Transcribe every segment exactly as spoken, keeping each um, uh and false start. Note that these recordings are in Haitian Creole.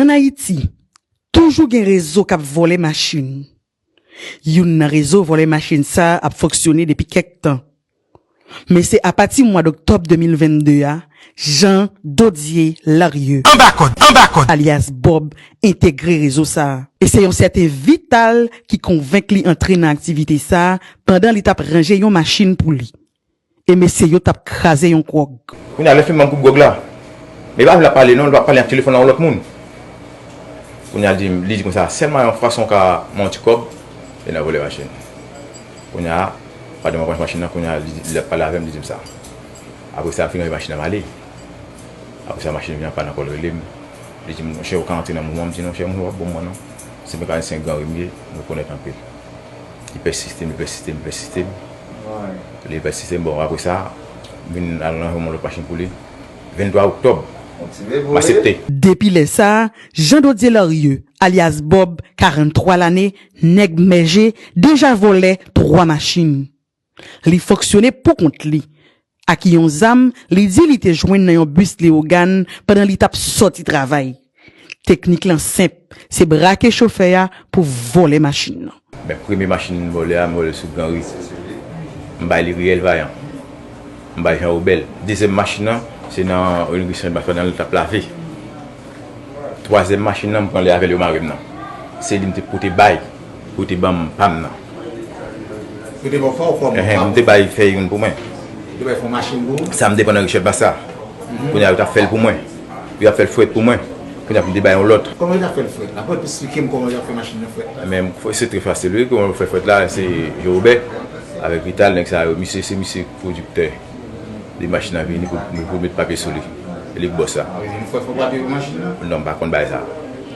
Ann Ayiti, toujou gen rezo k ap vòlè machin. Youn nan rezo vòlè machin sa a ap fonksyone depi kèk tan. Men se apati mwa doktòb de mil vennde a, Jean Dodier Larieux, Anba kòd, anba kòd. Alyas Bob, entegre rezo sa a. E se yon sèten Vital ki konvenk li antre nan aktivite sa a pandan li t ap ranje yon machin pou li. E mesye yo t ap kraze yon gwòg. Kounye a, lè fim nan gwoup gwòg la, men li pa vle ap pale non, li pa pale ak telefòn nan yon lòt moun. Kounye a, li di, li di konsa, sèlman yon fason w ka mwen yon ti kòb, se nan vòlè machin. Kounye a, pandan mwen pran machin nan, kounye a, li, li ap pale avè m, li di m sa. Apre sa, m fin rantre machin nan, m ale. Apre sa, machin nan vin an pàn ankò, l rele m. Li di m, monchè, ou ka antre nan mouvman? M di, non, monchè, mwen, w ap bon mwen, non. Se mekanisyen Gran Ri m ye, m rekonèt anpil. Li pèsiste m, li pèsiste m, li pèsiste m. Li pèsiste m, bon, apre sa, m vin al nan yon lòt machin pou li. Venntwa oktòb, m aksepte. Depi lè sa a, Jean Dodier Larieux, alyas Bob, karanntwa lane, nèg mèje, deja vòlè twa machin. Li fonksyone pou kont li. Ak yon zam, li di li te jwenn nan yon bis Leyogàn pandan li t ap sòti travay. Teknik lan senp, se brake chofè a pou vòlè machin nan. Men premye machin m vòlè a, m vòlè l sou Gran Ri. M bay li Riyèl Vayan. M bay Jan Wobè l. Dezyèm machin nan, se nan Université Bac, pandan l t ap lave. Twazyèm machin nan, m pran li avè l, yo mare m nan. Se li m te pote bay, pou te ban m pa m nan. Yo te ba w fè w kòb? Enhen, m te bay fè youn pou mwen. Yo te bay fè w machin pou ou? Sa m te pran nan Richard Bassa. Kounye a, yo t ap fè l pou mwen. Yo t ap fè l frèt pou mwen. Kounye a, pou m te bay yon lòt. Kòman yo t ap fè l frèt la? Pral esplike m kòman yo t ap fè machin nan frèt la. Men, se trè fasil, wi. Kòman yo fè frèt la, se Jean Wobè avèk Vital, nèg sa yo. Misye, se misye pwodiktè. Li machin nan vini pou, pou met papye sou li. E li k bòs la. Ou vin fè fò papye pou machin nan? Non, m pa konn bagay sa.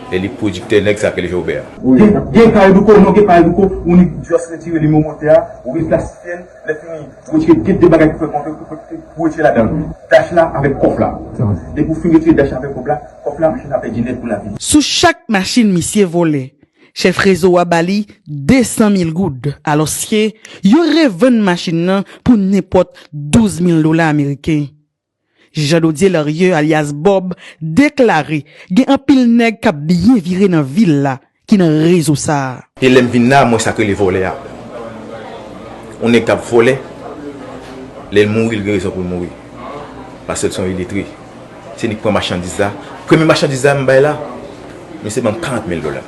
E li pwodiktè nèg sa k rele Jean Wobè a. Gen, gen kay douko, non, gen kay douko, ou ni just retire li nan motè a, ou replastifye l, lè fini, ou retire gen de bagay ki fè kontre, pou, pou, pou retire ladan l. Dach la avèk kòf la. Depi w fin retire dach la avèk kòf la, kòf la, machin nan pèdi nèt pou lavi. Sou chak machin misye vòlè, chèf rezo a ba li de san mil goud, alòske yo revann machin nan pou nenpòt douz mil dola ameriken. Jean Dodier Larieux, alyas Bob, deklare gen anpil nèg k ap byen vire nan vil la ki nan rezo sa a. E lè m vin la, m wè sa k rele vòlè a. Yon nèg k ap vòlè, lè l mouri, l gen rezon pou l mouri. Paske l se yon iletre. Se li k pran machandiz la. Premye machandiz la m bay la, misye ban m karant mil dola.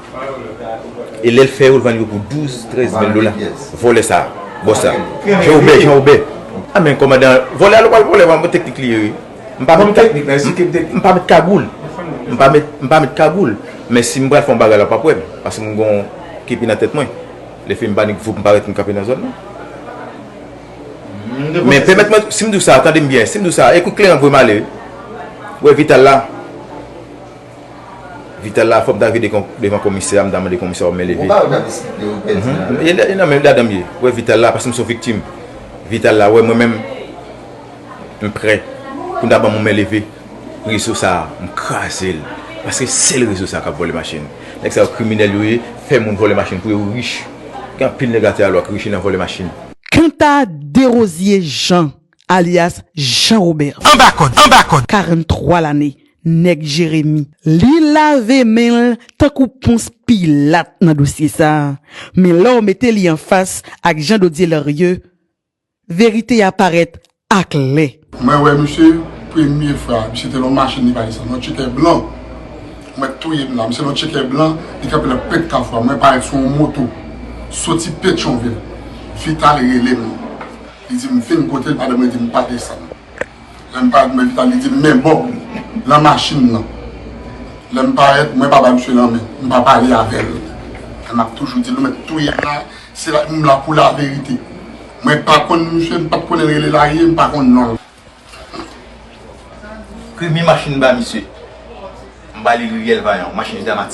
E lè l fè yo, l vann yo pou douz, trèz mil dola. Vòlè sa, bòs sa. Jean Wobè, Jean Wobè. A men kòmandan, vòlè a l pral vòlè, mwen teknik li ye, wi. M pa met, m pa met kagoul. M pa met, m pa met kagoul. Men si m pral fè yon bagay la, w p ap wè m. Paske m gon kepi nan tèt mwen. Lè fini m pa ni voup, m parèt, m kanpe nan zòn nan. Men pèmèt mwen, si m di w sa, tande m byen, si m di w sa, e kout kleren k voye m ale, wi. Wè Vital la. Vital la, fò m ta rive devan, devan komisè a, m ta mande komisè a pou men leve. Ou pa wè w t ap esplike yo pèdi nan. E, e, non, men ladan m ye. Wè Vital la, paske m se yon viktim. Vital la, wè mwen menm, m prè pou m ta ban m yon men leve. Rezo sa a, m kraze l. Paske sèl rezo sa a k ap vòlè machin. Nèg sa yo kriminèl yo ye, fè moun vòlè machin pou yo rich. Gen anpil nèg atè a lwa k rich nan vòlè machin. Kanta Derosier Jean, alyas Jean Wobè. Anba kòd, anba kòd. Karantwa lane, nèg Jeremi. Li lave men l tankou Pons Pilat nan dosye sa a. Men lè w mete li anfas ak Jean Dodier Larieux, verite a parèt aklè. Mwen wè misye, premye fwa, misye te nan yon machin, li pa desann, yon tchekè blan. Mwen touye m la, misye nan yon tchekè blan, li kanpe nan pent kafou a. Mwen parèt sou yon moto, soti Petyonvil. Vital rele m. Li di m vin kote l, pandan mwen di m pa desann. Lè m parèt, mwen Vital, li di m men Bob nan machin nan. Lè m parèt, mwen pa ba misye lanmen, m pa pale avè l. E m ap toujou di l, ou mèt touye m la, se la, m la pou laverite. Mwen pa konn misye, m pa t konnen l rele Larye, m pa konn non l. Premye machin m ba misye, m ba li Riyèl Vayan, machin Damat.